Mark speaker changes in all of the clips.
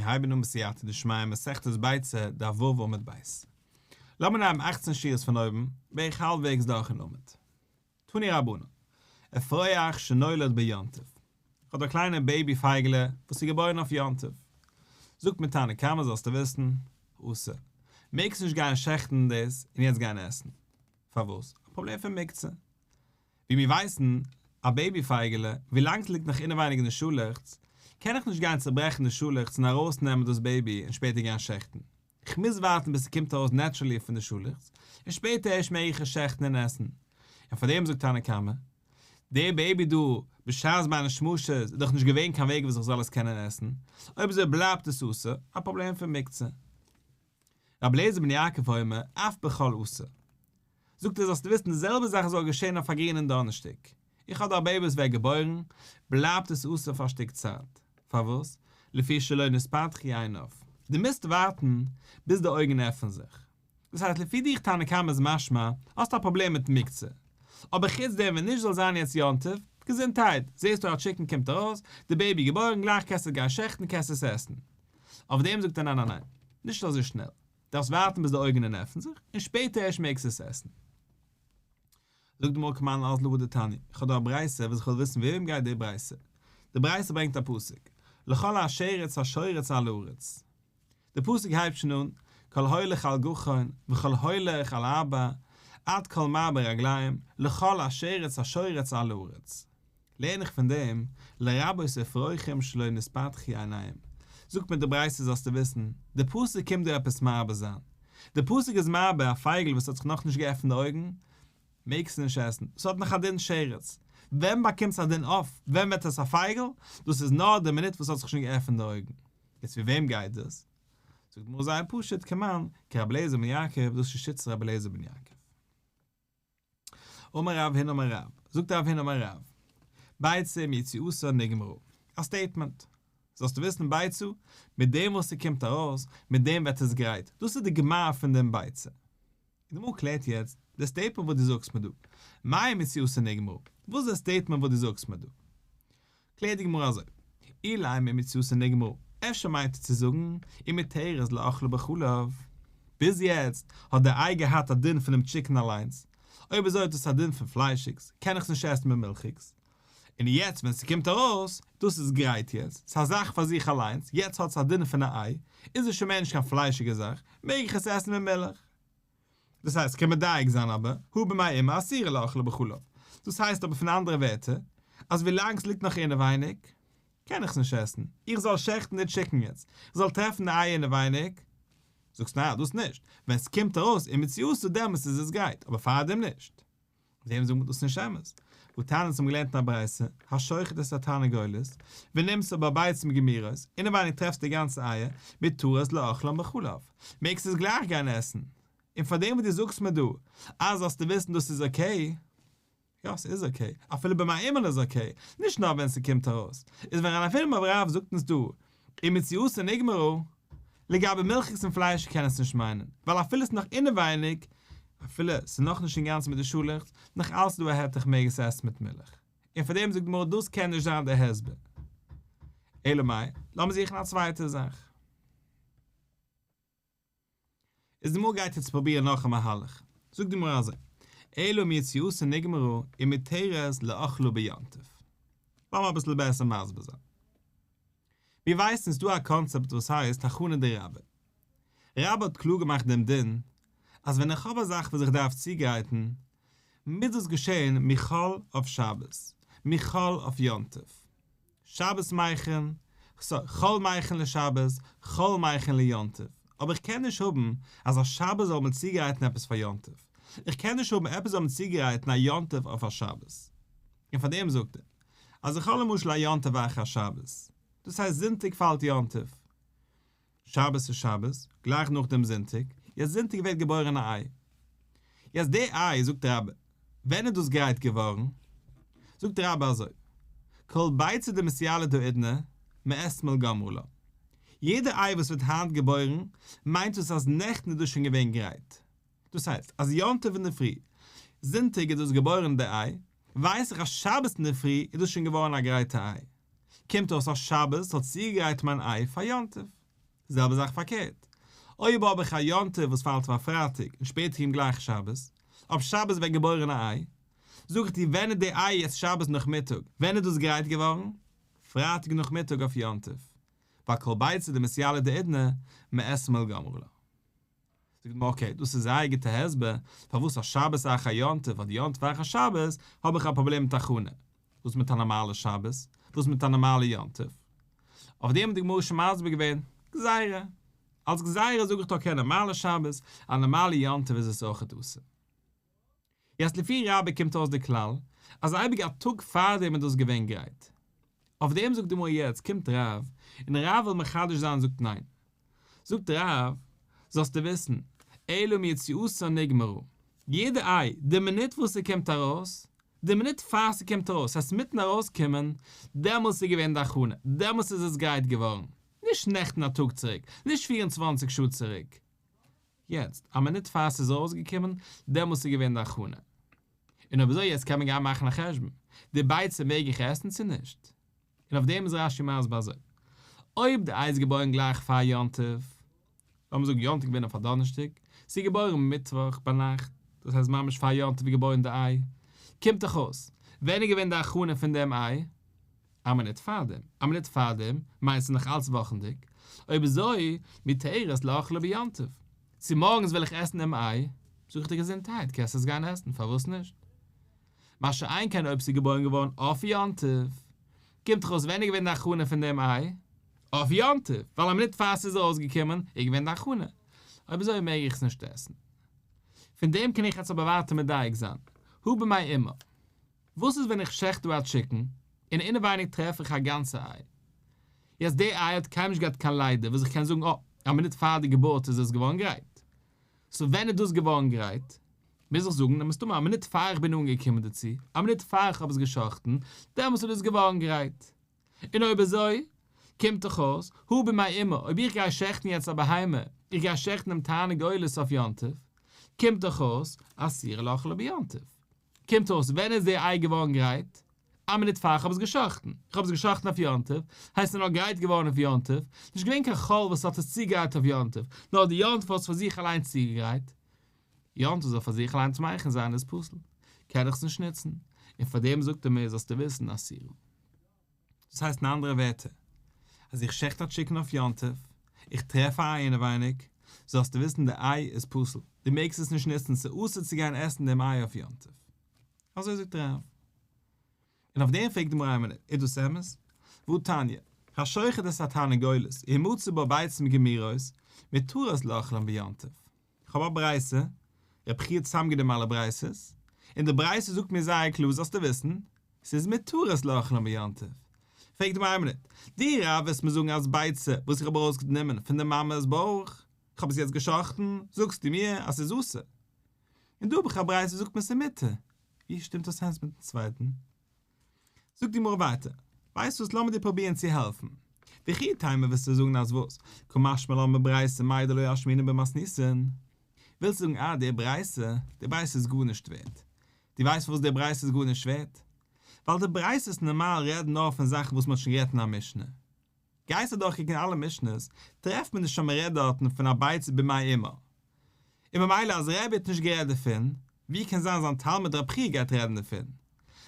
Speaker 1: מיר הייבן אן בסייעתא דשמיא מסכת ביצה דף ו' עמוד ב'. לאמיר נעמען אכצן שורות פון אויבן, בערך האלבוועגס דורכן עמוד. תנו רבנן, אפרוח שנולד ביום טוב. איך האב דא א קליינע baby פייגעלע וואס איז געבוירן אויף יום טוב. זאגט מיר תנא קמא זאלסטו וויסן, אסור. מעגסט נישט גיין שעכטן דאס און יעצט גיין עסן. פארוואס? א פראבלעם פון מוקצה. ווי מיר ווייסן, א baby פייגעלע, ווילאנג ס'ליגט נאך אינעווייניג אין די שאלעכץ, קען איך נישט גיין צוברעכן די שאלעכץ און ארויסנעמען דאס baby און שפעטער גיין שעכטן. איך מוז ווארטן ביז ס'קומט ארויס naturally פון די שאלעכץ, און שפעטער ערשט מעג איך עס שעכטן און עסן. און פאר דעם זאגט תנא קמא, די baby דא, בשעת מיינע שמשות איז דאך נישט געווען קיין וועג וואס איך זאל עס קענען עסן, אויב אזוי בלייבט עס אסור, א פראבלעם פון מוקצה. רבי אליעזר בן יעקב אומר, אף בחול אסור. זאגט ער זאלסטו וויסן די זעלבע זאך זאל געשען אויף א גרינעם דאנערשטאג. איך האב דא א baby וואס ווערט געבוירן, בלייבט עס אסור פאר א שטיק צייט. פארוואס? לפי שלא נתפתחו עיניו. דו מוזט ווארטן ביז די אויגן עפענען זיך. דאס הייסט לפי דיך תנא קמא איז משמע, האסט א פראבלעם מיט מוקצה. אבער חוץ דעם ווען נישט זאל זיין יעצט יום טוב, געזונטהייט, זעסטו א chicken קומט ארויס, די baby געבוירן גלייך קענסטו עס גיין שעכטן קענסט עס עסן. אויף דעם זאגט ער ניין ניין ניין, נישט אזוי שנעל. דארפסט ווארטן ביז די אויגן עפענען זיך, און שפעטער ערשט מעגסטו עס עסן. זאגט די גמרא כמאן אזלא בהא דתניא, איך האב דא א ברייתא וואס איך וויל וויסן ווי וועם גייט די ברייתא. די ברייתא ברענגט א פסוק, לכל השרץ השורץ על הארץ. די פסוק הייבט שוין אן, כל הולך על גחון, וכל הולך על ארבע, עד כל מרבה רגליים, לכל השרץ השורץ על הארץ. לערן איך פון דעם, לרבות אפרוחים שלא נתפתחו עיניהם. זאגט מיר די ברייתא זאלסטו וויסן, די פסוק קומט דא עפעס מרבה זיין. די פסוק איז מרבה א פייגל וואס האט זיך נאכנישט געעפנט די אויגן, מעגסטו נישט עסן, ס'האט נאך א דין שרץ. ווען באקומט עס א דין עוף? ווען ווערט עס א פייגל? דאס איז נאר די מינוט וואס ס'האט זיך שוין געעפנט די אויגן. יעצט ווי וועם גייט דאס? זאגט די גמרא זייער פשוט, כמאן, כרבי אליעזר בן יעקב, דאס איז שיטת רבי אליעזר בן יעקב. אמר רב הונא אמר רב, זאגט רב הונא אמר רב, ביצה עם יציאתה נגמרה, א statement, זאלסטו וויסן ביצה, מיט דעם וואס ס'קומט ארויס, מיט דעם ווערט עס גרייט, דאס איז די גמר פון דעם ביצה. און די גמרא קלערט יעצט, די statement וואס דו זאגסט מיר דא, מאי עם יציאתה נגמרה, וואס איז די statement וואס דו זאגסט מיר דא? קלערט די גמרא אזוי, אילימא עם יציאתה נגמרה, אפשר מיינט ער צו זאגן, ומותרת לאכלה בחלב. ביז יעצט האט די איי געהאט א דין פונעם chicken אליינס, אויב אזוי האט עס א דין פון פליישיגס, קען איך עס נישט עסן מיט מילכיגס. און יעצט ווען ס'קומט ארויס, דאס איז גרייט יעצט, ס'איז א זאך פאר זיך אליינס, יעצט האט עס א דין פון א איי, איז עס שוין מער נישט קיין פליישיגע זאך, מעג איך עס עסן מיט מילך. דאס הייסט, קען מדייק זיין אבער, הא במעי אמה אסירה לאכלה בחלב. דאס הייסט אבער פון אנדערע ווערטער, אז ווילאנג ס'ליגט נאך אינעווייניג, קען איך עס נישט עסן. איך זאל שעכטן די chicken יעצט, איך זאל טרעפן די איי אינעווייניג? זאגסט ניין, דאס נישט. ווען ס'קומט ארויס עם יציאתה דעמאלטס איז עס גרייט, אבער פארדעם נישט. אויף דעם זאגט מען דאס נישט אמת. והתניא אונז האבן געלערנט אין א ברייתא, השוחט את התרנגולת, ונמצא בה ביצים גמורות, אינעווייניג טרעפסטו די גאנצע אייער, מותרות לאכלן בחלב. מעגסט עס גלייך גיין עסן. און פאר דעם וואס דו זאגסט מיר דא, אז זאלסטו וויסן דאס איז okay, יא ס'איז okay, אפילו במעי אמן איז okay, נישט נאר ווען ס'קומט ארויס, איז ווען רב הונא בר רב זאגט אונז דא, עם יציאתה נגמרה, לגבי מילכיגס און פלייש קען עס נישט מיינען, ווייל אפילו ס'איז נאך אינעווייניג, אפילו ס'איז נאכנישט אינגאנצן מיט די שאלעכץ, נאך אלץ איז דא א היתר איך מעג עס עסן מיט מילך. און פאר דעם זאגט די גמרא דאס קען נישט זיין דער הסבר. אלא מאי, לאמיר זוכן א צווייטע זאך. איז די גמרא גייט יעצט פרובירן נאך א מהלך. זאגט די גמרא אזוי, אלא עם יציאתה נגמרה ומותרת לאכלה ביום טוב. לאמיר אביסל בעסער מסביר זיין. מיר ווייסן ס'איז דא א קאנצעפט וואס הייסט הכנה דרבה. רבה האט קלאר געמאכט דעם דין, אז ווען איך האב א זאך וואס איך דארף צוגרייטן, מוז דאס געשען מחול אויף שבת, מחול אויף יום טוב. שבת מכין, חול מכין לשבת, חול מכין ליום טוב. אבער איך קען נישט האבן אז א שבת זאל מען צוגרייטן עפעס פאר יום טוב. איך קען נישט האבן עפעס זאל מען צוגרייטן א יום טוב אויף א שבת. און פאר דעם זאגט ער, אז איך האב למשל א יום טוב אחר שבת, דאס הייסט זונטאג פאלט יום טוב, שבת איז שבת, גלייך נאך דעם זונטאג, יעצט זונטאג ווערט געבוירן א איי. יעצט די איי, זאגט רבה, ווען איז דאס גרייט געווארן? זאגט רבה אזוי, כל ביצה דמתיליד האידנא, מאתמול גמרה לה. יעדע איי וואס ווערט היינט געבוירן, מיינט דאס אז נעכטן איז דאס שוין געווען גרייט. דאס הייסט, אז יום טוב אינדערפרי, זונטאג איז דאס געבוירן די איי, ווייס איך אז שבת אינדערפרי איז דאס שוין געווארן א גרייטע איי. קומט אויס אז שבת האט צוגעגרייט מיין איי פאר יום טוב. די זעלבע זאך פארקערט, אויב האב איך א יום טוב וואס פאלט פאר פרייטאג און שפעטער קומט גלייך שבת, אויף שבת ווערט געבוירן א איי, זאג איך דיר ווען איז די איי יעצט שבת נאכמיטאג, ווען איז דאס גרייט געווארן? פרייטאג נאכמיטאג אויף יום טוב, ווייל כל ביצה דמתילידא האידנא מאתמול גמרה לה. זאגט די גמרא okay, דאס איז זייער גוטע הסבר פארוואס א שבת אחר יום טוב אדער יום טוב אחר שבת האב איך א פראבלעם מיט הכנה, וואס מיט א נארמאלע שבת? וואס מיט א נארמאלע יום טוב? אויף דעם האט די גמרא שוין מסביר געווען, גזירה. אלס גזירה זאג איך טאקע א נארמאלע שבת, א נארמאלע יום טוב איז עס אויכעט אסור. יעצט לפי רבה קומט אויס די כלל אז אייביג א טאג פארדעם איז דאס געווען גרייט. אויף דעם זאגט די גמרא יעצט קומט רב און רב וויל מחדש זיין זאגט ניין. זאגט רב זאלסטו וויסן אלא מיציאתה נגמרה יעדע איי די מינוט וואס ס'קומט ארויס די מינוט פאר ס'קומט ארויס ס'הייסט מיטן ארויסקומען דעמאלס איז געווען די הכנה דעמאלס איז עס גרייט געווארן נישט נעכטן א טאג צוריק נישט 24 שעה צוריק יעצט, א מינוט פאר ס'איז ארויסגעקומען, דעמאלס איז געווען די הכנה. און אויב אזוי יעצט קען מען גיין מאכן א חשבון, די ביצה מעג איך עסן צו נישט? און אויף דעם איז רש"י מסביר אזוי, אויב די איי איז געבוירן גלייך פאר יום טוב, לאמיר זאגן יום טוב געווען אויף א דאנערשטאג, ס'איז געבוירן מיטוואך ביינאכט, דאס הייסט ממש פאר יום טוב איז געבוירן די איי, קומט דאך אויס, ווען איז געווען די הכנה פון דעם איי? א מינוט פארדעם, א מינוט פארדעם מיינט ס'איז נאך אלץ וואכנדיג, אויב אזוי מותרת לאכלה ביום טוב, צומארגנס וועל איך עסן דעם איי, זאג איך דיר געזונטהייט קענסט עס גיין עסן פארוואס נישט? מה שאין כן אויב ס'איז געבוירן געווארן אויף יום טוב, קומט דאך אויס ווען איז געווען די הכנה פון דעם איי? אויף יום טוב, ווייל א מינוט פאר ס'איז ארויסגעקומען איז געווען די הכנה, אויב אזוי מעג איך עס נישט עסן. פון דעם קען איך יעצט אבער ווייטער מדייק זיין, הא במעי אמה. וואס איז ווען איך שעכט דא א chicken, און אינעווייניג טרעף איך א גאנצע איי? יעצט די איי האט קיינמאל נישט געהאט קיין לידה וואס איך קען זאגן אה, א מינוט פאר די געבורט איז עס געווארן גרייט. so ווען איז דאס געווארן גרייט? מוז איך זאגן מסתמא א מינוט פאר איך בין אנגעקומען דערצו, א מינוט פאר איך האב עס געשאכטן, דעמאלס איז דאס געווארן גרייט. און אויב אזוי, קומט דאך אויס, הא במעי אמה, אויב איך גיי שעכטן יעצט א בהמה, איך גיי שעכטן דעם תרנגולת אויף יום טוב, קומט דאך אויס, אסורה לאכלה ביום טוב. קומט אויס ווען איז די איי געווארן גרייט? א מינוט פאר איך האב עס געשאכטן. איך האב עס געשאכטן אויף יום טוב, הייסט ס'איז נאר גרייט געווארן אויף יום טוב, נישט געווען קיין חול וואס האט עס צוגרייט אויף יום טוב, נאר די יום טוב האט עס פאר זיך אליין צוגעגרייט. יום טוב זאל פאר זיך אליינס מכין זיין איז פסול, קען איך עס נישט נוצן, און פאר דעם זאגט ער מיר זאלסטו וויסן אסורה. דאס הייסט אין אנדערע ווערטער, אז איך שעכט א chicken אויף יום טוב, איך טרעף א איי אינעווייניג, זאלסטו וויסן די איי איז פסול, דו מעגסט עס נישט נוצן, ס'איז אסור צו גיין עסן דעם איי אויף יום טוב. אזוי זאגט רב. און אויף דעם פרעגט די גמרא איין מינוט, איז דאס אמת? והא תניא, השוחט את התרנגולת, ומצא בה ביצים גמורות, מותרות לאכלן ביום טוב. כ'האב א ברייתא, רב חייא האט צוזאמגענומען אלע ברייתות, און די ברייתא זאגט מיר זייער קלאר זאלסטו וויסן, ס'איז מותרות לאכלן ביום טוב. פרעגט אים איין מינוט, דו רב וועסט מיר זאגן אז ביצה וואס איך האב ארויסגענומען פון די מאמע'ס בויך, כ'האב עס יעצט גע'שחט'ן, זאגסטו מיר אז ס'איז אסור. און דא האב איך א ברייתא וואס זאגט מיר ס'איז מותר. ווי שטימט דאס איינס מיט'ן צווייטן? זאגט די גמרא ווייטער, ווייסט וואס לאמיר דיר פרובירן צו העלפן, וכי תימא וועסטו זאגן אז וואס, קא משמע לן מברייתא מאי דלא אשמעינן במתניתין, ווילסט זאגן אה די ברייתא, די ברייתא איז גארנישט ווערט, דו ווייסט פארוואס די ברייתא איז גארנישט ווערט? ווייל די ברייתות נארמאל רעדן נאר פון זאכן וואס מען האט שוין גערעדט אין א משנה, גייסט אדורכקוקן אלע משנה'ס, טרעפט מען נישט אז מען רעדט דארטן פון א ביצה במעי אמה. און ממילא אז רבי האט נישט גערעדט דערפון, ווי קען זיין זיין תלמיד רב חייא גייט רעדן דערפון? און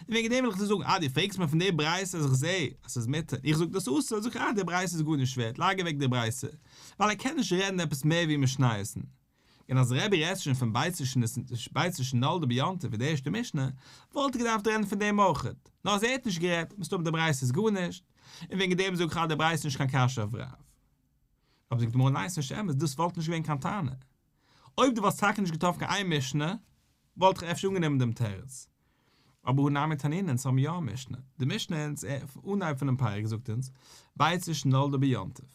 Speaker 1: וועגן דעם וויל איך דיר זאגן, אה דו פרעגסט מיר פון די ברייתא אז איך זע אז ס'איז מותר, איך זאג דאס אסור, זאג איך אה די ברייתא איז גארנישט ווערט, לייג אוועק די ברייתא, ווייל ער קען נישט רעדן עפעס מער ווי משניות'ן. און אז רבי רעדט שוין פון ביצה שנולדה ביום טוב אין די ערשטע משנה, וואלט ער געדארפט רעדן פון דעם אויכעט, נאר אז ער האט נישט גערעדט, מסתמא די ברייתא איז גארנישט, און וועגן דעם זאג איך אז די ברייתא איז נישט קיין קשיא אויף רב. אבער זאגט די גמרא ניין ס'נישט אמת, דאס וואלט נישט געווען קיין טענה. אויב דו וואלסט טאקע נישט געטראפן קיין איין משנה, וואלט איך אפשר אנגענומען דעם תירוץ. אבער הא נמי תנינא, אונז האבן יא א משנה. די משנה אונז, אנהייב פונעם פרק זאגט אונז, ביצה שנולדה ביום טוב.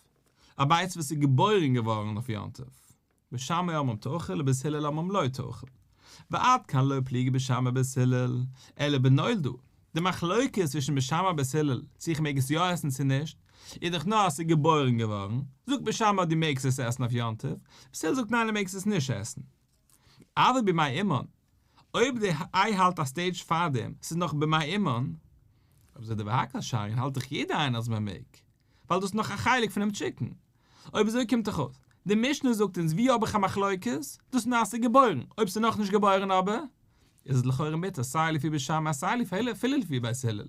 Speaker 1: א ביצה וואס איז געבוירן געווארן אויף יום טוב. בית שמאי אומרים תאכל ובית הלל אומרים לא תאכל. ועד כאן לא פליגי בית שמאי ובית הלל, אלא בנולדה. די מחלוקת צווישן בית שמאי ובית הלל, צו איך מעג עס יא עסן צו נישט, איז דאך נאר אז ס'איז געבוירן געווארן. זאגט בית שמאי דו מעגסט עס עסן אויף יום טוב, בית הלל זאגט ניין דו מעגסט עס נישט עסן. אבל במעי אמן, אויב די איי האלט א stage פארדעם, ס'איז נאך במעי אמן, אויב אזוי די והכל שריין האלט דאך יעדער איינער אז מען מעג, ווייל דאס איז נאך א חלק פונעם chicken. אויב אזוי קומט דאך אויס, די משנה זאגט אונז ווי האב איך א מחלוקת, דאס איז נאר אז ס'איז געבוירן, אויב ס'איז נאכנישט געבוירן אבער, איז עס לכאורה מותר סיי לפי בית שמאי סיי לפי הלל אפילו לפי בית הלל.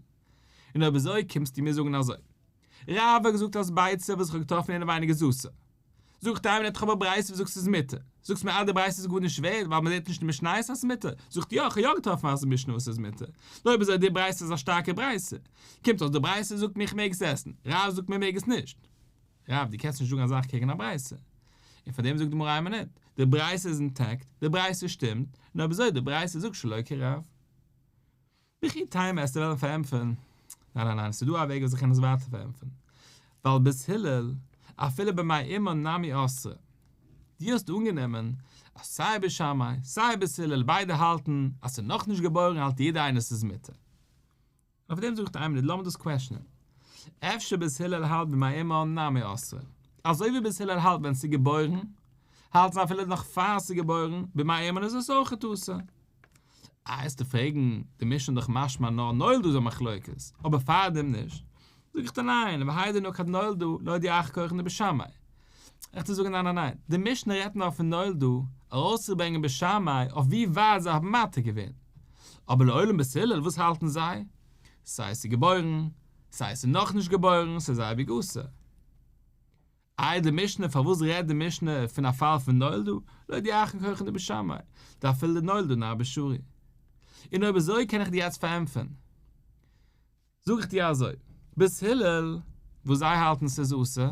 Speaker 1: און אויב אזוי קומסטו מיר זאגן אזוי. רב האט געזאגט אז ביצה וואס איך האב געטראפן אינעווייניג איז אסור. זאגט איין מינוט איך האב א ברייתא וואס זאגט ס'איז מותר. זאגסט מיר אז די ברייתא איז גארנישט ווערד ווייל מ'זעט נישט אין משניות אז ס'איז מותר. זאגט יא איך האב יא געטראפן א משנה וואס איז מותר. נו אויב אזוי די ברייתא איז א שטארקע ברייתא. קומט אויס די ברייתא זאגט מיר איך מעג עס עסן. רב זאגט מיר מעג עס נישט. רב דו קענסט נישט זאגן א זאך קעגן א ברייתא. און פאר דעם זאגט די גמרא איין מינוט. די ברייתא איז intact, די ברייתא שטימט, און אויב אזוי די ברייתא זאגט שלא כרב. וכי תימא וועסטו וועלן פארענטפערן? ניין ניין ניין, ס'איז דא א וועג וואס איך קען עס ווייטער פארענטפערן. ווייל בית הלל, אפילו במעי אמה נמי אסרי. דו האסט אנגענומען אז סיי בית שמאי סיי בית הלל ביידע האלטן אז ס'איז נאכנישט געבוירן האלט יעדער איינער ס'איז מותר. אויף דעם זאג איך איין מינוט לאמיר דאס question ען. אפשר בית הלל האלט במעי אמה נמי אסרי. אזוי ווי בית הלל האלט ווען ס'איז געבוירן, האלט זיי אפילו נאך פאר ס'איז געבוירן, במעי אמה איז עס אויכעט אסור. איי וועסטו פרעגן, די משנה איז דאך משמע נאר נולדה איז א מחלוקת, אבער פארדעם נישט. זאג איך דיר ניין, והאי דנקט נולדה, להודיעך כוחן דבית שמאי. איך טו זאגן ניין ניין ניין, די משנה רעדט נאר פון נולדה, ארויסצוברענגען בית שמאי אויף ווי ווייט זיי האבן מתיר געווען. אבער לעולם בית הלל וואס האלטן זיי? סיי ס'איז געבוירן, סיי ס'איז נאכנישט געבוירן, ס'איז אייביג אסור. איי די משנה פארוואס רעדט די משנה פון א פאל פון נולדה, להודיעך כוחן דבית שמאי, דאפילו נולדה נמי שרי. און אויב אזוי קען איך דיר יעצט פארענטפערן. זאג איך דיר אזוי, בית הלל וואס זיי האלטן ס'איז אסור,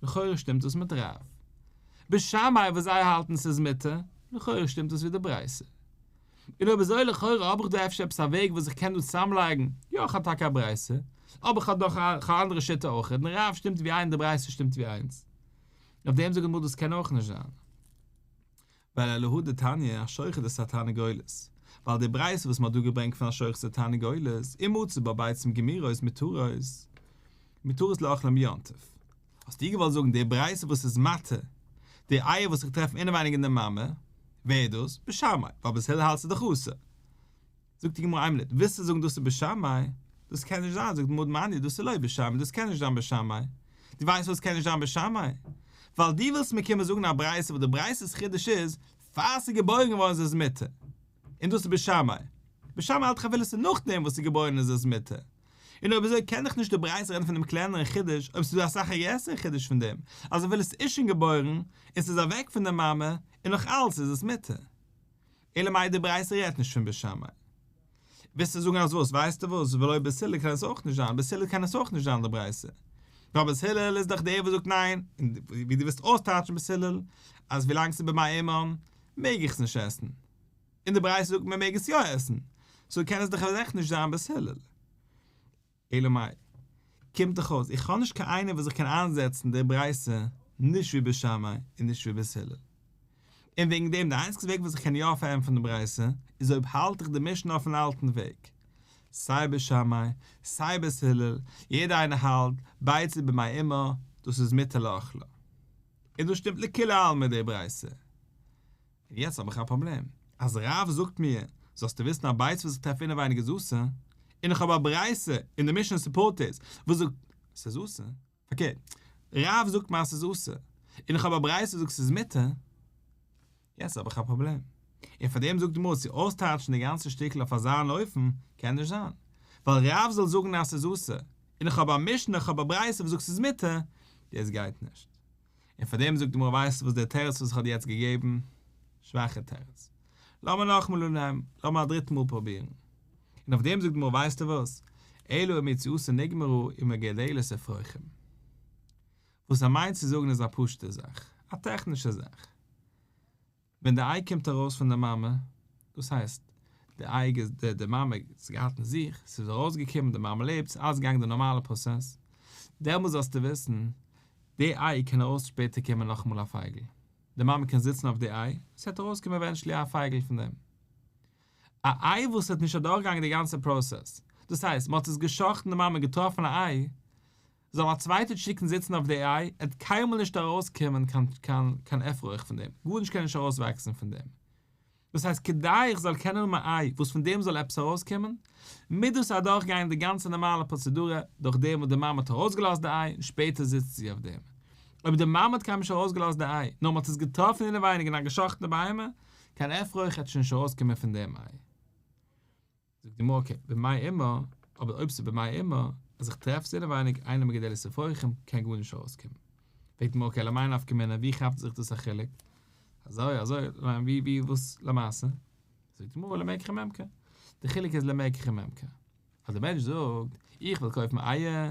Speaker 1: לכאורה שטימט דאס מיט רב. בית שמאי וואס זיי האלטן ס'איז מותר, לכאורה שטימט דאס ווי די ברייתא. און אויב אזוי לכאורה האב איך דא אפשר עפעס א וועג וואס איך קען דא צוזאמלייגן, יא איך האב טאקע א ברייתא, אבער איך האב דאך א אנדערע שיטה אויך, און רב שטימט ווי איין די ברייתא שטימט ווי איינס. אויף דעם זאגט די גמרא דאס קען אויך נישט זיין. ווייל אלא הא דתניא השוחט את התרנגולת, ווייל די ברייתא וואס מען האט דא געברענגט פון השוחט את התרנגולת, ומצא בה ביצים גמורות מותרות, מותרות לאכלן ביום טוב. האסטו געוואלט זאגן די ברייתא וואס איז מתיר די אייער וואס זיך טרעפן אינעווייניג אין די מאמע, ווער איז דאס? בית שמאי, ווייל בית הלל האלט ס'איז דאך אסור. זאגט די גמרא איין מינוט, ווילסטו זאגן דאס איז בית שמאי? דאס קען נישט זיין, זאגט די גמרא מני, דאס איז לא בית שמאי, דאס קען נישט זיין בית שמאי. דו ווייסט פארוואס ס'קען נישט זיין בית שמאי? ווייל דו ווילסט מיר קומען זאגן א ברייתא וואס די ברייתא'ס חידוש איז, פאר ס'איז געבוירן געווארן איז עס מותר. און דאס איז בית שמאי. בית שמאי האלט דאך אפילו ס'איז נאכדעם וואס ס'איז געבוירן איז עס מותר. און אויב אזוי קען דאך נישט די ברייתא רעדן פון דעם קלענערן חידוש אויב ס'איז דא אסאך א גרעסערע חידוש פון דעם אז אפילו ס'איז שוין געבוירן און ס'איז אוועק פון די מאמע און נאך אלץ איז עס מותר. אלא מאי די ברייתא רעדט נישט פון בית שמאי. ווילסטו זאגן אז וואס? ווייסטו וואס? ולא בית הלל קען עס אויך נישט זיין, בית הלל קען עס אויך נישט זיין די ברייתא. ווייל בית הלל איז דאך דער וואס זאגט ניין, און ווי דו ווילסט אויסטייטשן בית הלל אז ווילאנג ס'איז במעי אמן מעג איך עס נישט עסן. און די ברייתא זאגט מען מעג עס יא עסן, so קען עס דאך עכט נישט זיין בית הלל. אלא מאי? קומט דאך אויס איך האב נישט קיין איינער וואס איך קען איינזעצן די ברייתא נישט ווי בית שמאי און נישט ווי בית הלל. און וועגן דעם די איינציגסטע וועג וואס איך קען יא פארענטפערן די ברייתא איז אויב האלט איך די משנה אויפן אלטן וועג. סיי בית שמאי סיי בית הלל יעדער איינער האלט ביצה במעי אמה דאס איז מותר לאכלה. און דאס שטימט לכולי עלמא די ברייתא. און יעצט האב איך א פראבלעם, אז רב זאגט מיר, זאלסטו וויסן א ביצה וואס איך טרעף אינעווייניג איז אסור, און איך האב א ברייתא און די משנה support עס, וואס זאגט ס'איז אסור, פארקערט, רב זאגט מיר אז ס'איז אסור, און איך האב א ברייתא וואס זאגט ס'איז מותר, יעצט האב איך א פראבלעם. און פאר דעם זאגט די גמרא צו אויסטייטשן די גאנצע שטיקל אויף אזא אן אופן, קען נישט זיין, ווייל רב זאל זאגן אז ס'איז אסור, און איך האב א משנה, איך האב א ברייתא וואס זאגט ס'איז מותר, דאס גייט נישט. און פאר דעם זאגט די גמרא ווייסטו וואס דער תירוץ וואס איך האב דיר יעצט געגעבן? שוואכע תירוץ. לאמיר נאכאמאל אנהייבן, לאמיר א דריטן מאל פרובירן. און אויף דעם זאגט די גמרא ווייסטו וואס? אלא אם יציאתו נגמרה ומגדלת אפרוחים. וואס ער מיינט צו זאגן איז א פשוטע זאך, א טעכנישע זאך. ווען די איי קומט ארויס פון די מאמע, דאס הייסט, די איי איז די די מאמע האט עס געהאט אין זיך, ס'איז ארויסגעקומען, די מאמע לעבט, ס'איז אלעס געגאנגען די נארמאלע פראסעס, דעמאלס זאלסטו וויסן, די איי קען ארויס שפעטער קומען נאכאמאל א פייגל. די מאמע קען זיצן אויף די איי, ס'וועט ארויסקומען eventually א פייגל פון דעם. א איי וואס האט נישט אדורכגעגאנגען די גאנצע פראסעס, דאס הייסט, מ'האט עס גע'שחט'ן די מאמע געטראפן א איי, זאל א צווייטע chicken זיצן אויף די איי, עט קיינמאל נישט ארויסקומען קיין קיין קיין אפרוח פון דעם, גארנישט קען נישט ארויסוואקסן פון דעם. דאס הייסט כדי איך זאל קענען האבן א איי וואס פון דעם זאל עפעס ארויסקומען, מוז דאס אדורכגיין די גאנצע נארמאלע פראצעדורע דורך דעם וואס די מאמע האט ארויסגעלאזט די איי און שפעטער זיצט זי אויף דעם. אויב די מאמע האט קיינמאל נישט ארויסגעלאזט די איי, נאר מען האט עס געטראפן אינעווייניג אין א געשאכטענע בהמה, קיין אפרוח העט שוין נישט ארויסקומען פון דעם איי. זאגט די גמרא okay, במעי אמה, אבער אויב ס'איז במעי אמה, אז איך טרעף עס אינעווייניג אינה מגדלת אפרוחים, קען גארנישט ארויסקומען. פרעגט די גמרא okay, למאי נפקא מינה, ווי כאפט זיך דאס א חילוק? אזוי אזוי, ווי ווי וואס למעשה? זאגט די גמרא למקח וממכר, די חילוק איז למקח וממכר. אז דער מענטש זאגט, איך וויל קויפן אייער,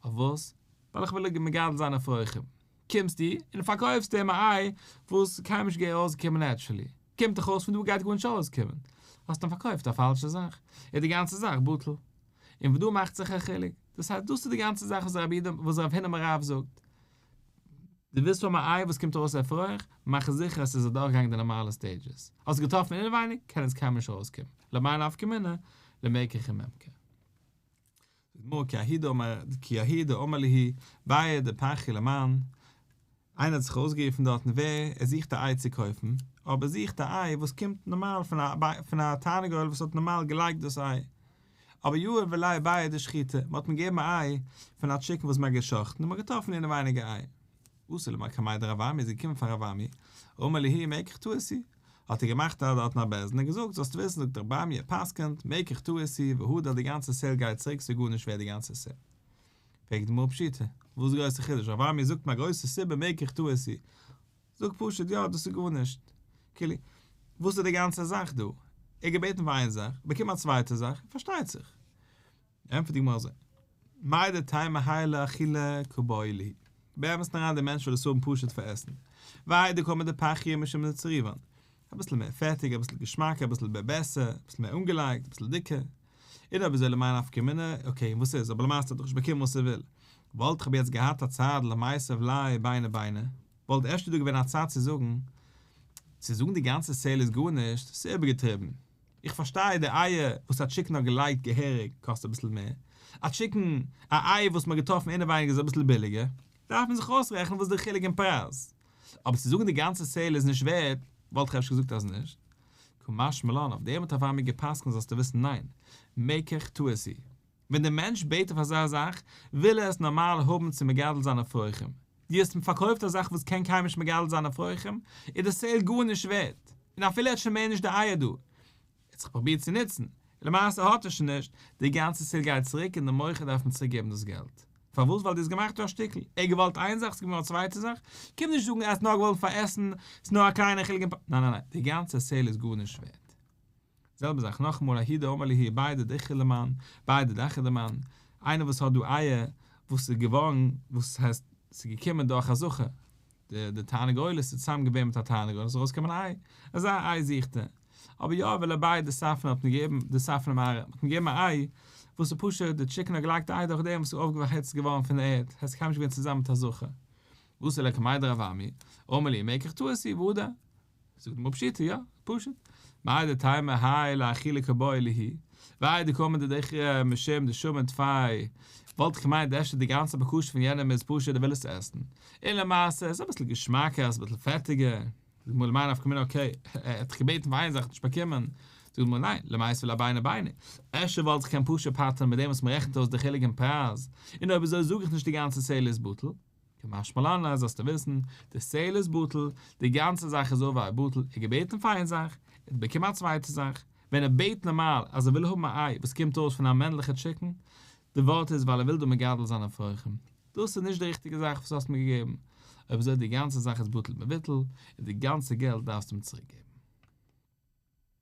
Speaker 1: אויף וואס? ווייל איך וויל מגדל זיין אפרוחים. קומסטו און פארקויפסט אים א איי וואס קיינמאל נישט ארויסגעקומען naturally. קומט דאך אויס פון דא גייט גארנישט ארויסקומען. האסט אים פארקויפט א פאלשע זאך. איז די גאנצע זאך בטל. און וואו דא מאכט זיך א חילוק. דאס הייסט דאס איז די גאנצע זאך וואס רבי יהודה וואס רב הונא אמר רב זאגט. דו ווילסט האבן א איי וואס קומט ארויס אפרוח, מאך זיכער אז ס'איז אדורכגעגאנגען די נארמאלע stages. האסט געטראפן אינעווייניג, קען עס קיינמאל נישט ארויסקומען. למאי נפקא מינה, למקח וממכר. זאגט די גמרא כי ההוא דאמר כי ההוא דאמר להו ביעי דפחיא למאן, איינער האט זיך אויסגערופן דארטן ווער ער זוכט א איי צו קויפן, אבער ער זוכט א איי וואס קומט נארמאל פון א פון א תרנגול וואס האט נארמאל געלייגט דאס איי, אבער יהבו ליה ביעי דשחיטה, מען האט אים געגעבן א איי פון א chicken וואס מען האט גע'שחט'ן און מען האט געטראפן אינעווייניג א איי. אתא לקמיה דרב אמי איז געקומען פאר רב אמי, אמר להו מקח טעות הוא, האט ער געמאכט א דארטן א בית דין און געזאגט זאלסט וויסן זאגט רב אמי ער פסק'נט, מקח טעות הוא, והדר די גאנצע sale גייט צוריק ס'איז גארנישט ווערט די גאנצע sale. פרעגט די גמרא פשיטא, וואס איז די גרויסע חידוש, רב אמי זאגט מיר א גרויסע סיבה מקח טעות הוא, זאג פשוט יא דאס איז גארנישט, כאילו וואס איז די גאנצע זאך דא, ער האט געבעטן פאר איין זאך, באקומען א צווייטע זאך, פארשטייט זיך. ענטפערט די גמרא אזוי, מהו דתימא האי לאכילה קא בעי להו, באמת אריין דער מענטש וויל עס האבן פשוט פאר עסן, והאי דקאמר דפחיא משום דצריבן, אביסל מער פעטיג, אביסל געשמאקער, אביסל מער בעסער, אביסל מער אנגעלייגט, אביסל דיקער, און אויב אזוי למאי נפקא מינה, okay און וואס איז, אבער למעשה האט ער דאך נישט באקומען וואס ער וויל, וואלט איך אבער יעצט געהאט א צד למיתב ליה ביני ביני, וואלט אפשר דא געווען א צד צו זאגן, צו זאגן די גאנצע sale איז גארנישט, ס'איז איבערגעטריבן. איך פארשטיי די אייער וואס א chicken האט געלייגט געהעריג קאסט אביסל מער, א chicken, א איי וואס מ'האט געטראפן אינעווייניג איז אביסל ביליגער, דארף מען זיך אויסרעכענען וואס איז די חילוק אין פרייז. אבער צו זאגן די גאנצע sale איז נישט ווערד, וואלט איך אפשר געזאגט אז נישט. קא משמע לן, אויף דעם האט רב אמי גע'פסק'נט זאלסטו וויסן ניין, מקח טעות הוא. ווען דער מענטש בעט אויף אזא זאך, וויל ער עס נארמאל האבן צו מגדל זיין אפרוחים. דו האסט אים פארקויפט א זאך וואס קען קיינמאל נישט מגדל זיין אפרוחים, איז די sale גארנישט ווערט. און אפילו ער האט שוין מער נישט די אייער דא. ער האט זיך פרובירט צו נוצן, למעשה האט ער שוין נישט, די גאנצע sale גייט צוריק און די מוכר דארף אים צוריק געבן דאס געלט. פארוואס? ווייל דו האסט געמאכט דא א שטיקל. ער האט געוואלט איין זאך, ס'איז געווארן א צווייטע זאך. קום נישט זאגן ער האט נאר געוואלט פאר עסן, ס'איז נאר א קליינע חילוק אין פ. ניין ניין ניין, די גאנצע sale איז גארנישט ווערט. זעלבע זאך נאכאמאל ההוא דאמר להו ביעי דדיכרא למאן, ביעי דדכרא למאן, איינער וואס האט דא אייער וואס איז געווארן, וואס הייסט ס'איז געקומען דורך א זכר, די די תרנגולת איז צוזאם געווען מיט א תרנגול און ס'איז ארויסגעקומען א איי, אזא איי זוכט ער. אבער יא וויל ער ביי די ספנה האט מען געגעבן די ספנה מערה האט מען געגעבן א איי וואס איז פשוט די chicken האט געלייגט די איי דורך דעם וואס איז אויפגעהיצט געווארן פון די ערד, הייסט קיינמאל נישט געווען צוזאמען מיט א זכר. ואתא לקמיה דרב אמי, אמר להו מקח טעות הוא והדר. זאגט די גמרא פשיטא, יא, פשוט. מהו דתימא האי לאכילה קא בעי להו, והאי דקאמר דדיכרא משום דשמין טפי, וואלט איך געמיינט אפשר די גאנצע בקשה פון יענעם איז פשוט ער וויל עס עסן, און למעשה איז אביסל געשמאקער, אביסל פעטיגער, זאגט די גמרא למאי נפקא מינה okay, ער האט דאך געבעטן פאר איין זאך נישט באקומען, זאגט די גמרא ניין, למיתב ליה ביני ביני, אפשר וואלט איך קען פשוט פטר'ן מיט דעם וואס מ'רעכנט אויס די חילוק אין פרייז, און אויב אזוי זאג איך נישט די גאנצע sale איז בטל. קא משמע לן אז זאלסטו וויסן, די sale איז בטל, די גאנצע זאך איז אוודאי בטל, ער האט געבעטן פאר איין זאך, ער האט באקומען א צווייטע זאך, ווען ער בעט נארמאל אז ער וויל האבן א איי וואס קומט אויס פון א מענליכע chicken, די ווארט איז ווייל ער וויל דא מגדל זיין אפרוחים, דאס איז נישט די ריכטיגע זאך וואס האסט מיר געגעבן, אויב אזוי די גאנצע זאך איז בטל מבוטל, און די גאנצע געלט דארפסטו אים צוריק געבן.